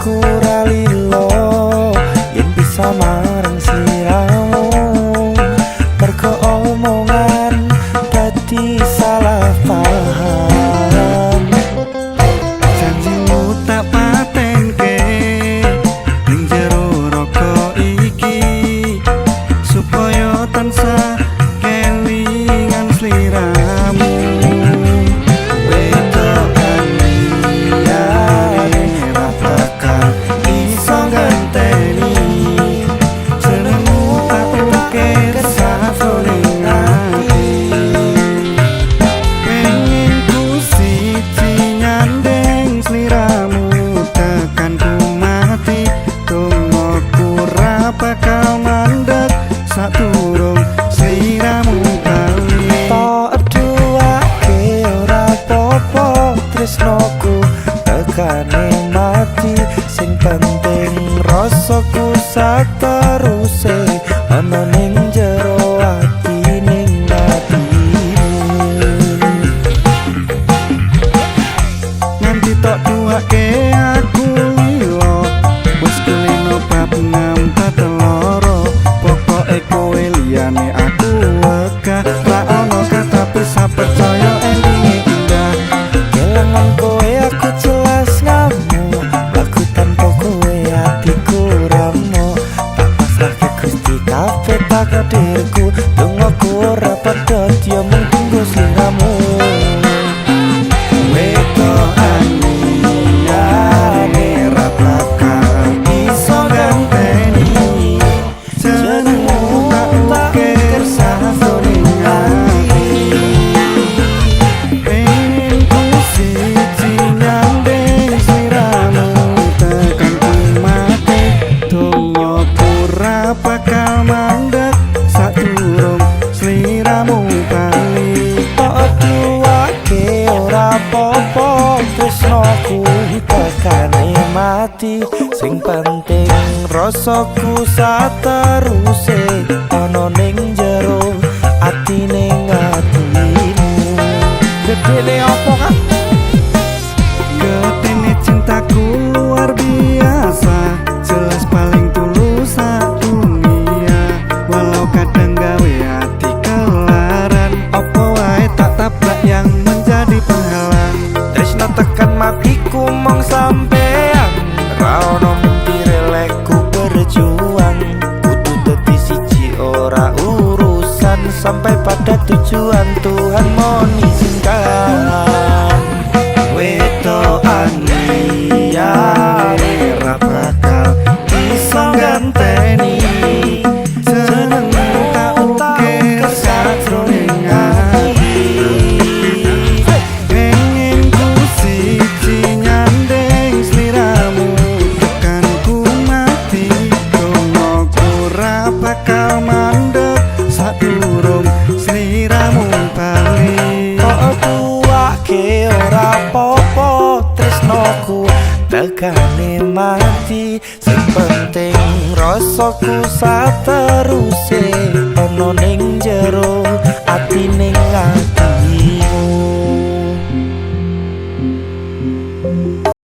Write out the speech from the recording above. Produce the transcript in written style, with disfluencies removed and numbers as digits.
Aku ra lilo yen bisa marang sliramu. Mergo omongan dadi salah paham. Janjimu tak patenke ning jero raga iki, supaya tansah kelingan sliramu. Wedokan liyane ra bakal iso ngenteni. Jenengmu tak ukir sajroning ati. Pengen ku siji nyandeng sliramu tekan ku mati. Dongoku ra bakal mandek sadurung sliramu bali. Tok duake ora popo, tresnoku tekane mati. Sing penting rasaku sateruse ana ning jero ati ning atimu. Nganti tok duake aku lilo, wis kulino bab ngampat loro. Pokoke kowe, liyane aku wegah. Ra ono kata pisah, percaya endinge indah. Kelangan kowe aku jelas ngamuk. Lagu tanpa kowe atiku remuk. Tak pasrahke Gusti kabeh takdirku. Dongaku ora pedhot ya mung tunggu sliramu. Wedokan liyane ra bakal iso ganteni. Jenengmu tak ukir sajroning ati. Pengen ku siji nyandeng sliramu tekan ku mati. Dongoku ra bakal mandek sadurung sliramu bali. Tok duake ora popo, tresnoku tekane mati. Sing penting rasaku sateruse ana ning jero atine atimu. Gedene apa kan? Getene cintaku luar biasa, jelas paling tulus sak dunia. Walau kadang gawe hati kelaran, opo wae tak tabrak yang menjadi penghalang. Tresno tekan matiku mong sampean. Ra ono mimpi relekku berjuang. Kudu dadi siji ora urusan. Sampai pada tujuan Tuhan mohon izinkan. Wedokan liyane ra bakal iso ganteni. Jenengmu tak ukir sajroning ati. Pengen ku siji nyandeng sliramu tekan ku mati. Dongoku ra bakal mandek sadurung sliramu bali. Tok duake ora popo, tresnoku tekane mati. Sing penting rasaku sateruse ana ning jero atine atimu.